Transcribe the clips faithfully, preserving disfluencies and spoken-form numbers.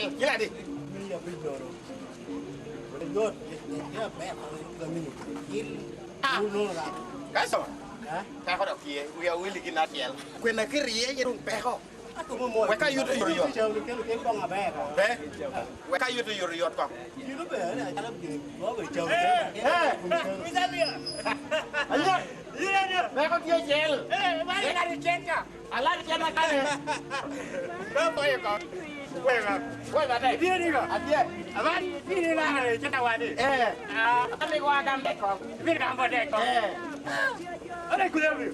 Gin adi? Ah, kaco, peko dok tye, wia wili gin acel. Kwena kiri iye doŋ peko. Wek ayut oyot oyot. Be? Wek ayut oyot oyot kong. Eh, eh, eh, Anyut. Peko tye acel. Wek ayut cen ka. Alal cen akane. Lo boyo kong. Wega. Wega te. Itye nigo? Atye. Aman, itye ni laro cen awadi. Eh. Ah, ami wa gam dek kong. Ibino gam bo dek kong. Eh. Ore kulebi.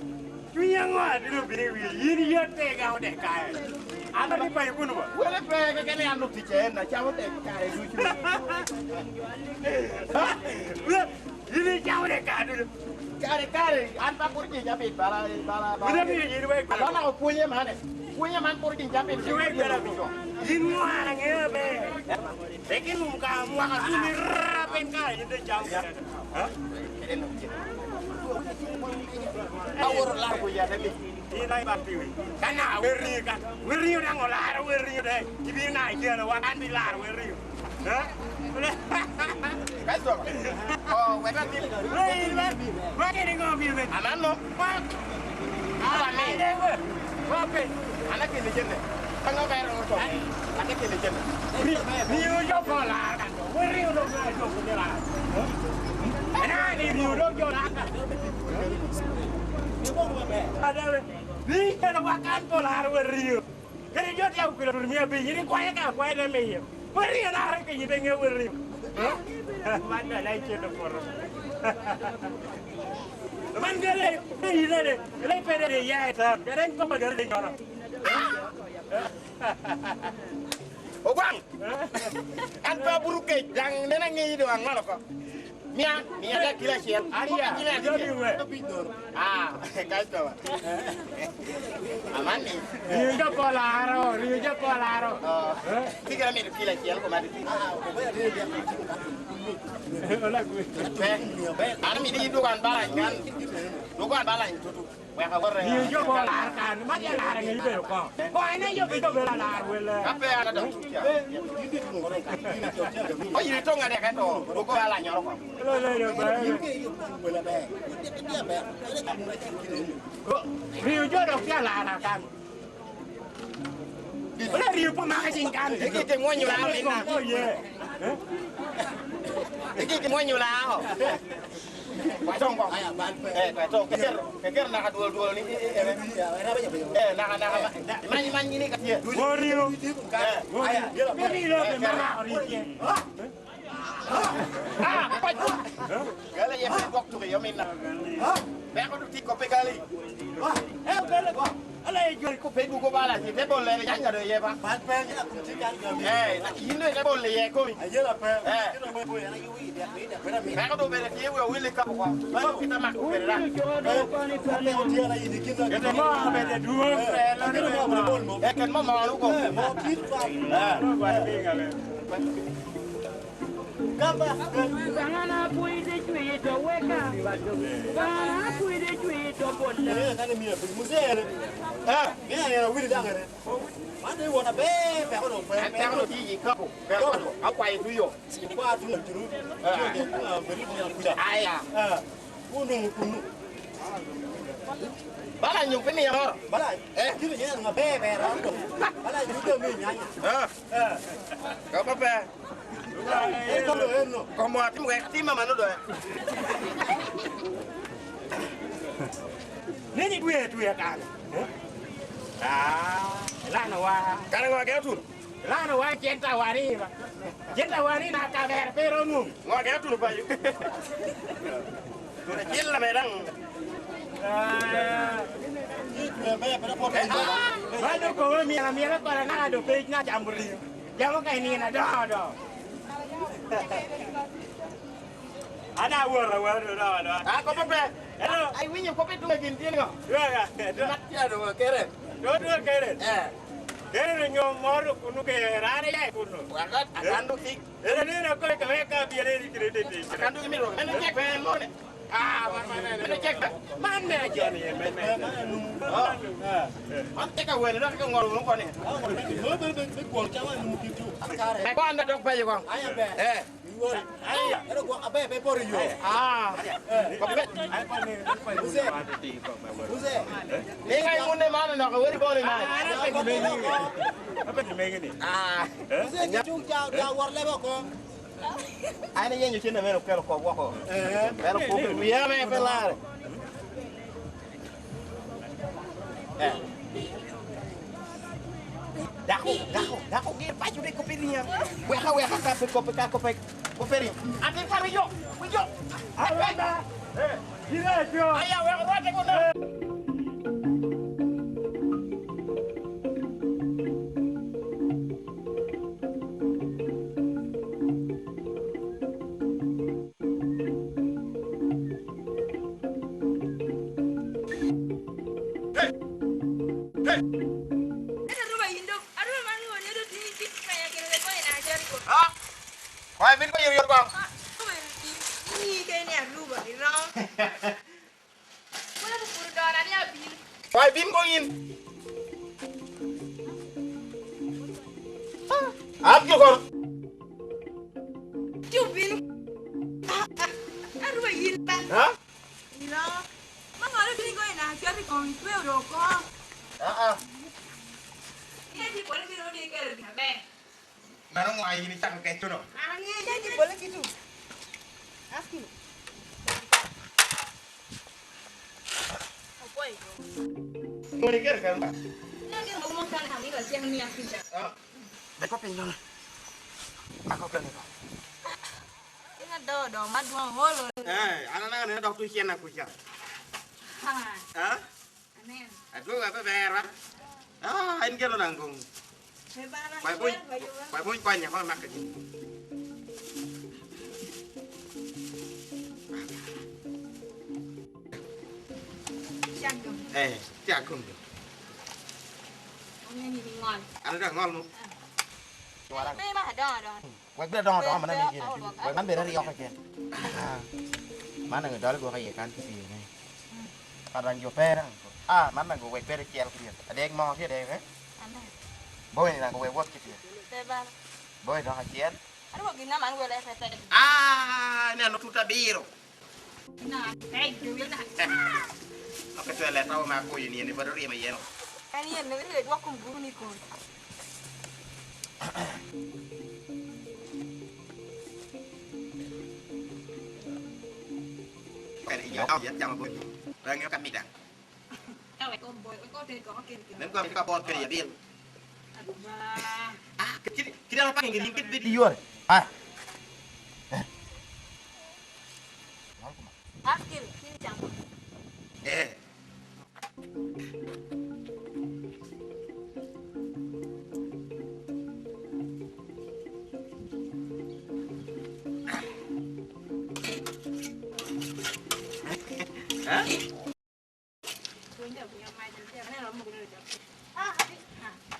Cuny aŋo a bino bino i wie? Yin yot te igamo dek kare. An ame payo kuno ba? Wele pe keken, an otic en, acamo dek kare ducu. Yin icamo dek kare ducu. Kare, kare, an pa pwod jiny abit bala, bala, bala. Wele miyo yin wek bala. Alona opwonye mane. Pwonye man pwod jiny abit. Yin wek bala. Yin ŋo an aŋeo aber. Tek i lum ka mwaka dumi rap en kare yin te camo. Aworo largo yat ame. In ai bal piwi. Kana wer riyo ka. Wer riyo daŋ olaro wer riyo de. Ibino na ikelo wa kan bi laro wer riyo. Ha? Kasto, oh, wek atim. Wer riyo ba. Wa kene ŋo bi wer. Aman mo. Wa. Awa ni. Wa pe. An akele jene. Kaŋo ka eromo to? An akele jene. Ri-, riyo jo po lar kan. Wer riyo dok na jo po lar. Ena ni riyo dok jo lar kan. Adawe. Ni kelo wa kan po lar wer riyo. Kadi jo tye okelo tut mia abic, yin ikwaye ka akwaya te miyo. Wer riyo lar ka yin pe ŋeo wer riyo. Man da lai cen opoto. Man gele, yin ade, lai pede de ya eta. Gele en koma gele de nyono. Ogwaŋ! An pe aburu kec, daŋ nen aŋeyi doŋ aŋolo oko. Mia, mia dek kilo acel. Aya, joni we. Ah, kasto ba. Aman ni. Riyo jo pol aro, riyo jo pol aro. Oh. Tika mito kilo acel koma di. Ola gwe. Pe. An mito dukan balany kan. Dukan balany tutu. Wek awot. Miyo jo mo lar kan, ma tye lar nge ibedo ko. Ko en aye obedo, obedo alar wele. Ka pe an adok ca. Oyiri toŋ adek ento, dwoko alanyoro ko. Lo, lo, lo, ba. Miyo jo dok tye alar kan. Wala riyo po maka cing kan. Iki ki mwonyo la, mina. Oh, yeah. Iki ki mwonyo la, oh. Kwa tong ko. Eh, kwa tong. Keker, keker naka dwol dwol ni, eh, eh, eh. Eh, naka, naka, ma-, manyi, manyi ni ka tye. Woriyo. Eh. Woriyo. Woriyo, be mama oriyo. Ah, kwa. Gala ye pe gwok tuki yo minna. Beko du tiko pe gali. Eh, gala kwa. Ala ye jori ko pe dugo bala, ni te bolle, ni janya do ye ba. Ban pe, ni akum ti kan jami. Eh, na yin do te bolle ye ko. Ayela pe. Eh. Kino mo ko ya na yuwi. Peko do bere tye wi owili ka kwa. Mano kita mak bere da. Kete mo bere duong. Eh, ket mo mo ruko. Eh, mo kit kwa. Eh. Bana pwide cwito weka. Bana pwide cwito bolla. Eh, kane mia piny. Muse ere. Ah, mia ere, wili daŋ ere. Man dong won aber, peko dong pe. An peko dong tye i kapo. Peko dong akwayo tuyo. Kwa tuyo tunu. Ah. Bedo tye kuca. Aya. Ah. Kunu, kunu. Bala nyuŋ pi miya moro. Bala, eh? Kilo nyen maber, ber, ber, ber. Bala nyuŋ dong mi nyanya. Ah. Eh. Kapa pe. Eh, kapa en no. Komo atim wek atim mano do. Nini dwe, dwe kan. Eh? Ah, lano wa. Kare wa ke otuno. Lano wa centa wari ba. Centa wari na ka ber pero nu. Ŋo ake atuno payo? Tuno cil ame daŋ. Ah. Mano kowe myero amyero kono naka do pec na jamo riyo. Jamo ka inino adoŋo adoŋo. An aworo aworo do doŋo adoŋo. Ah, kop pe. Hello. Ai, winyo kop i tunga gin tye niŋo? Dwoga. Mat tye adoŋo kere. Do dwoga kere. Eh. Kere nyo moro kunu ke rane ya kunu. Wakat, akandu kik. Ere ni na kore ka weka biere ni kire tete. Akandu imiro. Ene tek pe mone. Ah, man, man, man, man, check back. Man, man, check. Oh. An tek awene, dok ŋolo wunu koni. Me kwan na dok payo kong. Eh. Ah. Use. Use. Ika imunne man onoko, weri bone man. Ah. Use, cuŋ ca, ca wot lebe oko. An ayenyo cen ameno okelo kop woko. Eh. Meno kop i wiya ame pe lare. Eh. Dako, dako, dako, gin paco rik kop i riŋa. Weka, weka, ka pe kop, ka kop, kop i riŋa. Atin ka wijo, wijo. Arwanda. Eh, gire jo. Aya, weka rwate kuno. Ento Aruba yin dok, Aruba man ni won ento tye cik kanya kene wek wan i Nigeria ko. Ah! Kwa ibin ko yot yot kong. Ah, Aruba yin, yin kene ni Aruba, iromo. Wala ko puro dora ni abin. Kwa ibin ko yin. Ah, abin ko. Ti obin. Ah, ah, Aruba yin ba. Ha? Ilo, ma ŋolo bino igoyo na cwat i kom itweo do oko. Ah, ah. Ine ti pwod bino ni kelo gin aber. Mano ŋo a yin icako keco no? An aŋeyo ni ti pwod gitu. Aski. Okwayo. Ŋo ni kelo kelo ba? Ine gin mo mo kan ha ni ba ceng ni aski. Ah. Beko piny nono. Ako kelo ni ba. Ina do do madwong holo. Eh, an aneno anena dok tu cen akuca. Ha. Ha? Amen. Adwogo ape ber wa. Ah, en gero nangong. Kwa buny, kwa buny konya ko makka ji. Eh, tye akoŋ jo. An dok aŋol mo. Pe ma adongo adongo. Wek bed adongo adongo mana me gin. Wek man bed aryo keken. Ah. Man daŋ dolo gwok iye kan ki pii ne. Ka daŋ jo pere. Ah, man daŋ wek bed acel ki adek mo tye adek, eh? Amen. Boy ni daŋ wek wot ki pii. Pe bala. Boy dok acel. Arubo gin aman wele pe tek. Ah, neno tut abiro. Na, tek dul na. Oke cwele tawo ma kuyo ni en ibedo rima yeno. Kan yen ne wele dwok kom guru ni kon. Kare ya ya jama boy. Rangi ka midang. Nen kong ka bot kede yabil. Ah, kit kit an apako nge yin kit bed iyore. Ah. Askil, kini camo. Eh. Huh?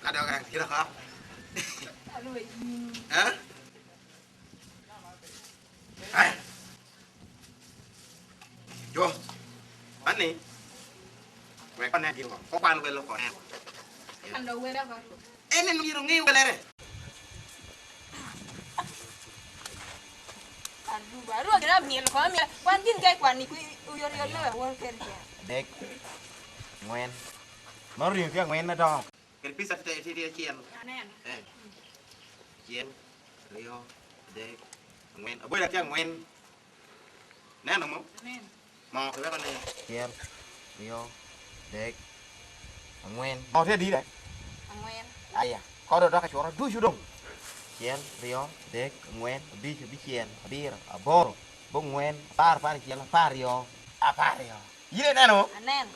Ka dok an kelo oko. Eh? Eh? Jo, man ni, wek onen gin oko. Kok an welo oko en. An dok welo oko. En en myero ŋe welere. Aduba, Rwot gin amyel oko, amyel. Wan gin ka ikwan ni kwi oyotoyot me wek wol kede tyen. Adek, angwen. Mano ringo tye angwen adongo. Kede pica tye, tye, tye acel. Aneno. Eh. Acel, aryo, adek, angwen. Abola tye angwen. Neno mo? Aneno. Mo, kiweko ni. Acel, aryo, adek, angwen. Mo tye adit, eh? Angwen. Aya. Kodo dok acuro ducu dong. Acel, aryo, adek, angwen, abic, abicel, abiro, aboro, abongwen, apar, apar acel, apar aryo, apar aryo. Yin ineno? Aneno.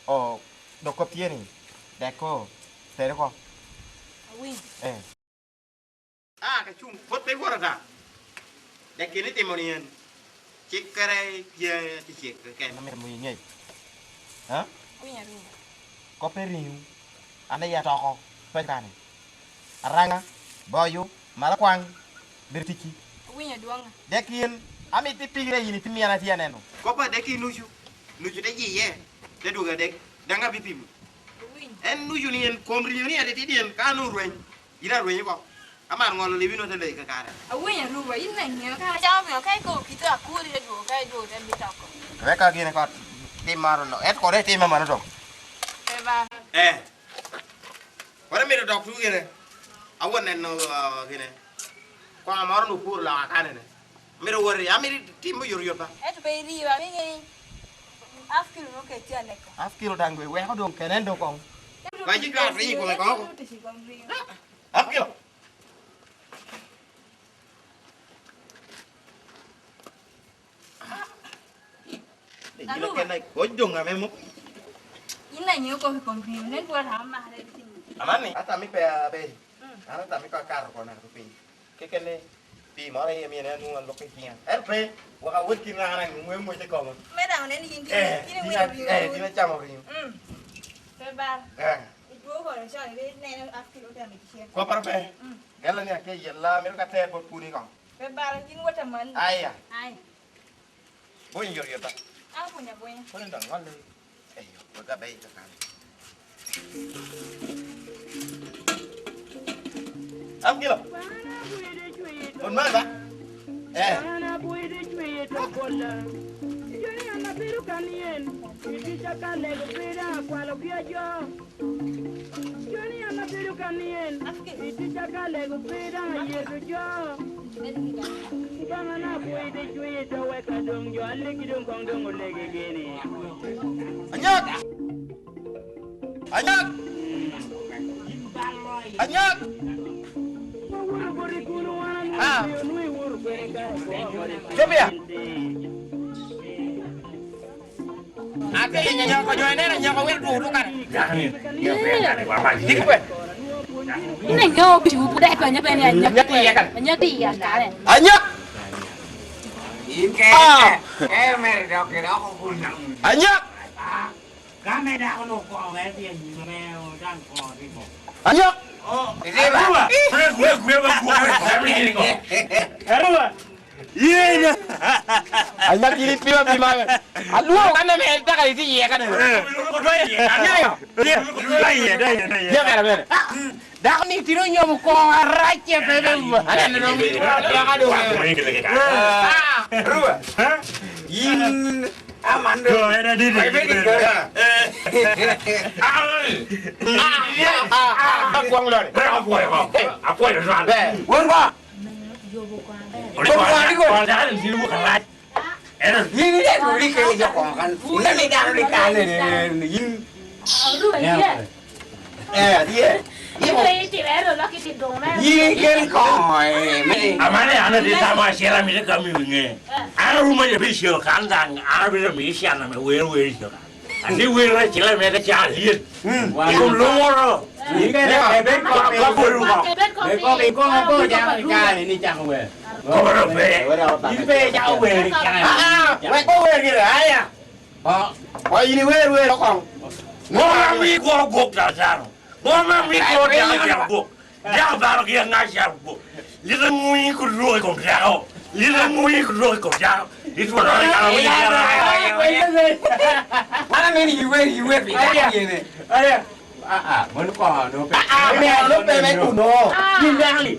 Oh, dok kop tye ni, dek ko, tere ko. Awinyo. Eh. Ah, ka cuŋ, pwod pe iwot ata. Dek gin itimo ni en. Cikkere tye, tye cik keken. An amito miyi ngec. Ha? Awinyo, awinyo. Kop pe riŋo. An aye atoko. Pe kani. Araŋa, boyo, malo kwaŋ, bedo ticci. Awinyo, adwoŋa. Dek yen, Amito ipigre yin, iti mian atye aneno. Kop adek i nucu, nucu te jiye, te dwogo adek, daŋ abipimo. En nucu ni en kom rinyo ni atitidi en, ka an orweny, yin arwenyo oko. Ka mar ŋolo libi no te loyi kakare. Awinyo Aruba, in aŋeo ka. Acamo pino ka ikobo kite akuri te dwogo, ka idwogo te bito oko. Wek ka gin eko tim maro no, et kore itime mano to. Pe ba. Eh. Wara mito dok tuŋ gire. Awot neno, ah, gine. Kwano moro nupuro loka kanene. Mito wot i, amito timo yot yot ba. Ento pe iriwa, pe ŋe. Half kilo no keti aleko. Half kilo daŋ gwe, weko doŋ kene en doŋ koŋ. Ba ji jwato piny i kome koŋ. Half kilo. Aruba. Ojong ame mo. In na nyeo kok i kom pi, nen twara ama hare di. Amani, ata mi pe abedi. Mm. An ata mi ka kato kona to piny. Kekene pi moro aye mine anwoŋo alok i ciŋa. Ento pe, waka wot ki ŋana ŋwe moc i koma. Me daŋ nen yin, eh, yin iwinyo ringo. Eh, yin acamo ringo. Mm. Pe bar. Eh. Idwogo kono con, ibe neno half kilo te ame cen. Koparo pe. Mm. Gella ni ake yella, mito ka ter bot puni koŋ. Pe balo, yin wot aman. Aya. Ai. Bony yot yot ba. Abunya bunya. Kono dong ŋolle. Eyo, wot abe i kakare. Am kilo. Mon man ba? Eh. An abwede cweye to bolla. Joni an abedo kan yen. Iti caka lego peda akwalo ki ajo. Joni an abedo kan yen, i tic a ka lego pe daŋ ayeto jo. Baŋa na pwide cwiny to wek a doŋ jo alegi doŋ koŋ doŋ olegi gini. Anyak! Anyak! Anyak! Wawuto boti kuno wan anwoŋo, ah, onwoŋo iwuto kwene kare kwo. Cobia! Ate i nyako jo ineno nyako wil duto kare. Dako ni, ni obedo kare wa mac. Diki kwe. Ine ŋeo pi wu pwod eka nya bene anya. Anya ti yeka. Anya ti yeka kare. Anya. In ke. Ah. Ke mere dok ke dok kun. Anya. Ka me dako no ko me ti anyi me o dan ko ti ko. Anya. Oh, iriba. Kwe, kwe, kwe, kwe, kwe, kwe. Iriba. Yen. Anyakiri pima pima. Alworo kan ame en taka iti iye kan. Eh. Oto iye. Angeyo. Oto iye, oto iye, oto iye. Ye mere mere. Dako ni tino nyomo ko arac e bebe. Aneno dong daka do. Ah, Ruba. Yin amando. Yo, en adidi. Ai, bedi ko. Ah, ah, ah, ah, kwong lore. Akwoyo ko. Akwoyo twal. Won ko. Kom kwan iko. Yin ite tuli kede jo koŋ kan. Ina ni dano ni kan ni yin. Eh, adye. Yin kel koŋ, eh, me. Amane an ati tamo acel amito ka miyo ŋe. An arumo jo bicel kan daŋ, an abito miyo can ame wer wer i kan. Ati wer acel ame te can lyet. Mm. I kom lworo. Yin bene, ebed kop, ebed kop, ebed kop, ebed kop, ikoŋo ko jamo i kare ni cako wer. Koro pe. In pe icako wer i kare. Ah, ah, wek ower gire, aya. Oh. Wa in iwer wer okoŋ. Ŋo ma mi kwo gwok Lazaro? Ŋo ma mi kwo dano cako gwok? Dako baro gi aŋaca gwok. Lite ŋwi kudwok i kom dako. Lite ŋwi kudwok i kom dako. Itworo dano ŋwi dano. Wan ameni iwer, iwer pi dako yene. Aya. Ah, ah, mon kono pe. Ah, ah, me ano pe me kuno. Yin dano ni.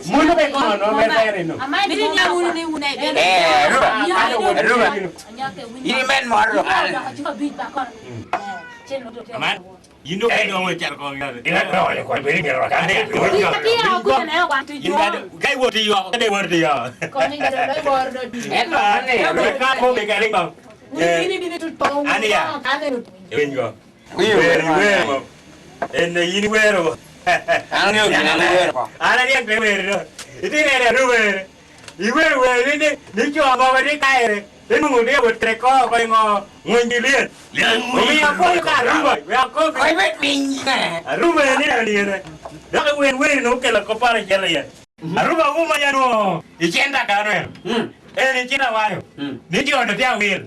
Mon pe kono me tere no. Bili nya wunu ni wunu e bene. Eh, Ruba. Ruba. Ini men moro. Aman. Yin dok idong wek cito kong yore. Ina dong wek kwan bedi myero kan de. Yin ka dong, ka iwot i yo, ka de iwot i yo. Koni jalo dai bor do di. Eto ane, ka mo be kare bang. Wini bini tu tong. Ani ya. Ane. Ewinyo. Wer, wer. En yin iwero. An ŋeo gin an awero ko. An aniang te wer do. Iti nene adu wer. Iwer wer ni, ni, ni co mogo ni kaere. Te nwoŋo ni awot kede ko, ko iŋo, ŋony gi lyet. Omiyo apwoyo ka Aruba, we akobi. Koi me piny ne. Aruba en ni alyere. Dok i wer wer ni okelo kop acel iye. Aruba wuma ya nwoŋo i centa kano en. Mm. En i cita wayo. Mm. Ni tye odo tye awil.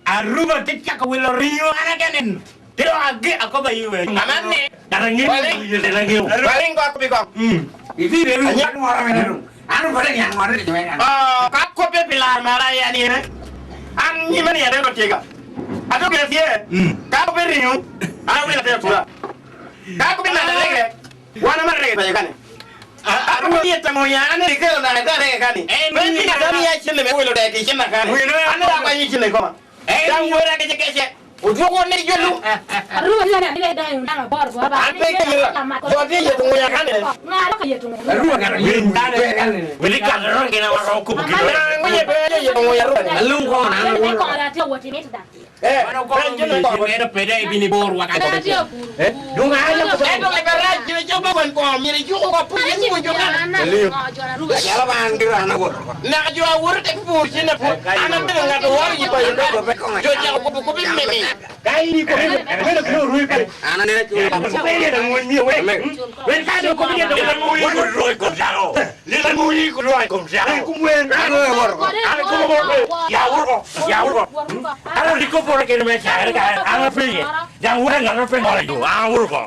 Aruba tye cako wilo ringo an agen en. Tye dok age akoba iwe. Aman ni. Kara ŋeyo. Wali. Wali ŋo akobi kong. Mm. Iti de ru. Anya. Moro me ru. An obalo niaŋ ŋote i nywera. Oh, ka kobbe pi lar mara i anine, an nyima ni adek otyega. Ato gin atye, mm, ka kobbe riŋo, an awil ater atura. Ka kobbe nat arege, wan amaro arege i paco kani. A-, a-, Arwot yet amonya, an ikelo nat arege kani. En pe ni ŋat a mia cente me wilo dek i cen akani. Wilo. An daŋ akwanyo cente i koma. En daŋ wora kece kece. Odwoko ni jolo. Arwot yet an daŋ daŋ abor bwa ba. An pe kelo. Jo tye yeto ŋuya kani. Ŋa dok yeto ŋuya? Arwot kan yin kani. Wili kan ron gin awaro kubo kilo. Ŋuya pe yeto ŋuya Arwot. Alung kono, alung kono. Ati awot i mit daŋ. Eh, mano kono omiyo cen mere pede ibino ibor waka. An atye aburu. Eh, dong an atye aburu. Ento lebe rac, gin cobo wan kono, myero ijuko oko piny, iwinjo kan. Elio. Acalo ba an gira an awot oko. Naka jo awoto te pur cen apur, an abedo ŋat oworo yi pa jo. Jo cako kubo kubo i mimi. Ka in ikobo, ibedo kede orui pe. An aneno culo. Kubo i lyeto ŋwony mio wek. Wen ka dong kubo i lyeto ŋwony. Wek orui kom dako. Lina muni ku lwak i kom caro. Rik omwen. An oya woro oko. An ikobo mo pe. Ya woro oko. Ya woro oko. An oriko poro kede me cakere ka an apenye. Daŋ wora ŋat pe ŋolo yo. An aworo oko.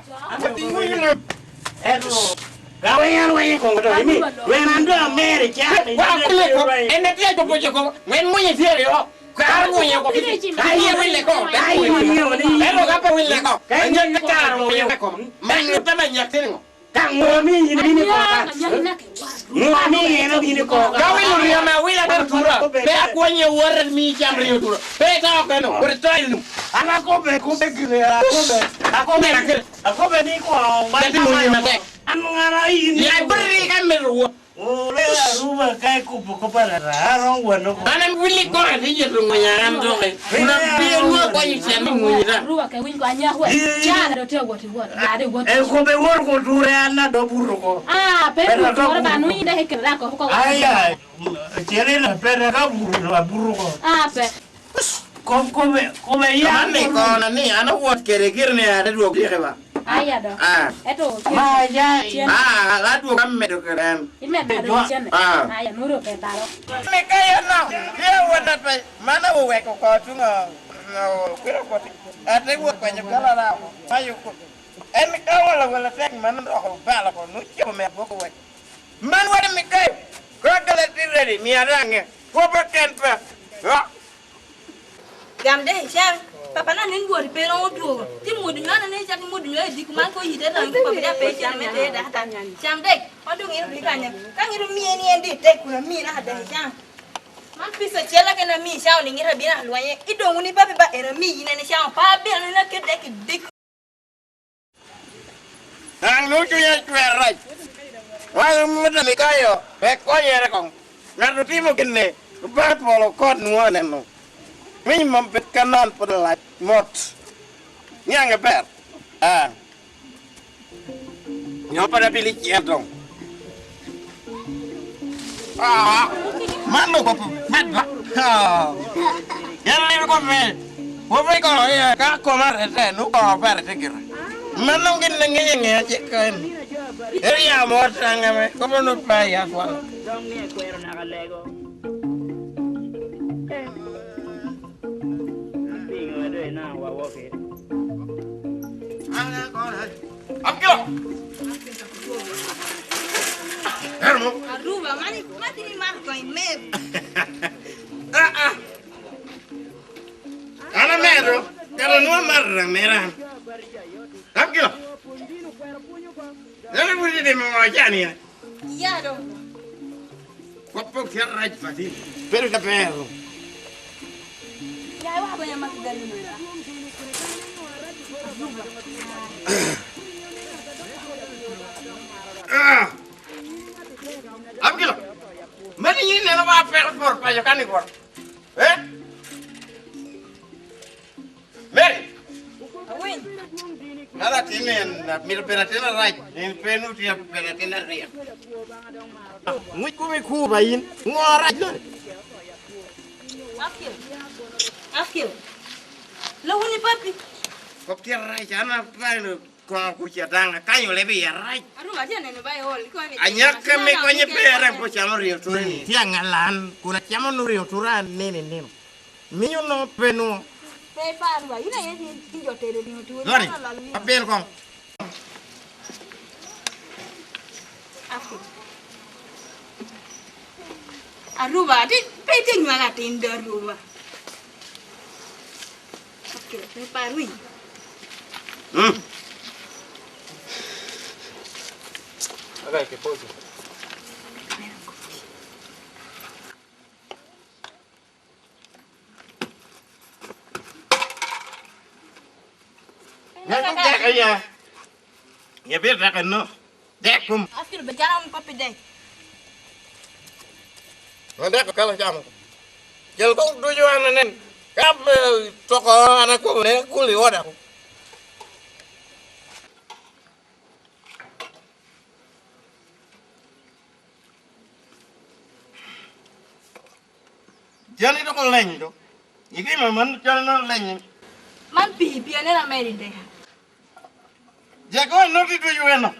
Ka weny an weny i kom to, imi, wen an doŋ amer i caro. Wa kulo oko. En a tye a cobo ciko. Wen mony itye aryo. Ka an wonyo oko. Ka iye wille ko. Ka iye wille ko. Ento ka pe wille ko. Ka iye wille ko. Anyo ka karo wonyo oko. Man ni pe ma nyak tiniŋo. Ka ŋo ami in abino i koma ka? Ŋo ami en abino i koma ka? Ka wilo ryemo awila me otura, pe akwonyo wot mi cam ryo otura. Pe ito okeno, wot ito inu. An akobbe, akobbe gire, akobbe, akobbe, akobbe ni koŋ. Dati muni matek. An ŋara in. Ya bri ka mito wot. Ore Aruba ka ikubo kop arara, an roŋ wano ko. An awili koŋ ati yeto ŋonya an doke. Kun abino nwa konyo cem i ŋonya. Aruba ke winy ko anyakwe. Cana do te wot i wot, ya de wot. E kobe wor ko ture an na do burro ko. Ah, pe burro ko ba nwi de ke rako ko. Aya, chere na pe na ka burro, burro ko. Ah, pe. Kom-, kome, kome ya. Aman ni kono ni an awot kede gire ni ate dwok dike ba. Aya do. Ah. Eto. Ma ya. Ah, adwok amedo kede en. Imedo ado cene. Ah. Aya, nuro pe balo. Mikayo no, ye won ata, mano oweko oko tuŋo, kwiro koti. Ate wot kwenyo kala ramo, mayo koti. En ka wala wala tek man dok obalo ko, nu cobo me aboko wek. Man wade Mikayo, ko gala ti ready, mi araŋe, kobo ken pe. Gam de ican, papa na nen Rwot pe romo dwogo, ti mwodo nywal ane icak mwodo nywal i diko man ko yite romo ki papa ja pe icen me te data. Cam dek, ma doŋ ŋino bino kanya. Ka ŋino miye ni en di tek kun amii naka dek ican. Man pica acel akene amii ican ni ŋito abino alwanye. Idoŋ wun i papi ba en amii yin en ican. Pa abino ni na ket dek i diko. Daŋ nwoŋo cunya cwer rac. Wan omoto Mikayo, pe konyere koŋ. Ŋat otimo gin-ni, Obaŋa polo kot nwoŋo aneno. Winyo mom bet ka nan pwod alac mot. Niaŋe ber. Ah. Nyo pa da pili cen doŋ. Ah, man lo kop, man ba. Ah. Yan lebe kop me. Wo pe kono, eh, ka koma rete, nu kono pe rete gira. Mano gin na ŋeye ŋeya cik en. Eri ya mo taŋa me, kopo nu pa ya kwalo. Piŋo doŋ inano wa woko? Abigila! Ero mo? Aruba, mani, mati ni mar ko imer. Ah, ah. An amedo, kara nwa mar amera. Abigila. Dano budi di mo jani. Iya do. Kop pe otye arac patin. Bedo ka ber. Ya wa ko ya ma gani. Ah! Abigila. Mani yin neno ba peko por paco kani kor. Eh? Mary! Awiny. An atin en, amito bedo atin arac, en pe nu tye bedo atin aryek. Ŋwec kome kur ba yin, ŋo arac loni? Akil. Akil. Lo wun i papi. Kop tye arac, an apano koŋo kuca daŋ, akanyo lebe i arac. Aruma tye neno ba i ol, iko ebe. Anyakke me konye pe arac po camo ryo tura ni. Tye aŋala an, kun acamo nu ryo tura an nene neno. Miyo no pe nwo. Pe ipar ba, in aye ni, ni jo tedo ni otuo. Lori, apil kong. Apo. Aruba, ti, pe ite nywako atin do Aruba. Ok, pe par winyo. Mm. Ŋec kok dek aye. Ye pire tek eno. Dek kom. Askil be jana wun papi dek. Wan dek okalo camo. Kel kok ducu an anen. Ka pe toko an akobo ne akul i oda. Jani dok oleny do. Itimo man jani oleny. Man pii, pii aneno ameri dek. Jako enoti ducu eno.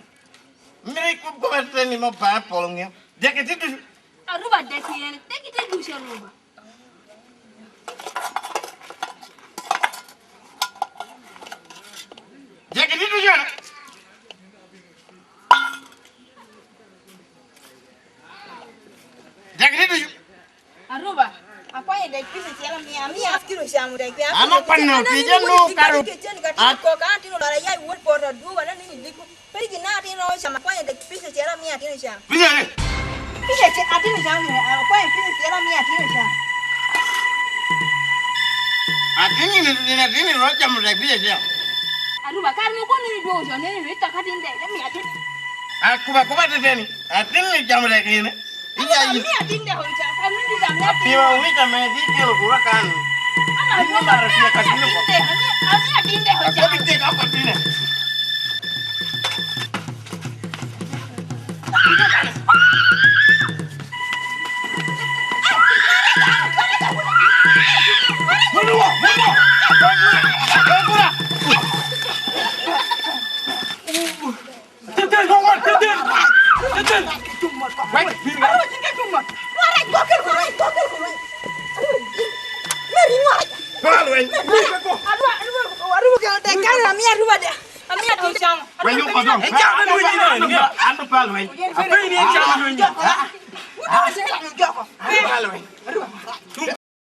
Mire ikub kome teni mo ba polo ŋeo. Dek iti ducu. Aruba dek yen, dek iti ducu Aruba. Dek iti ducu eno. Dek iti ducu. Aruba, akwanyo dek pica acel amia, amia askil ocamo dek. An akwanyo tije nu karo. Kecen ka tino koko, an tino lwar aya i wot poto Aruba, na nini diko. Pe gin na atin ocamo, akwanyo dek pica acel amia atin ocamo. Pica ni? Pica acel atin ocamo, akwanyo pica acel amia atin ocamo. Atin ni, ni atin ni ro camo dek pica acel. Aruba, kare mogo ni dwogo jo neno ni taka tin dek, amia atin. Akuba kuba teteni, atin ni camo dek ine. Iya yin. Amia atin dek ocamo, kare ni dam ne atin. Apima wica me di kelo kura kan. Ama yin ni maro tiyo ka tino ko. Amia atin dek ocamo. Akobi tek ako tine. Wek oko doŋ. An pe lweny. An pe lweny.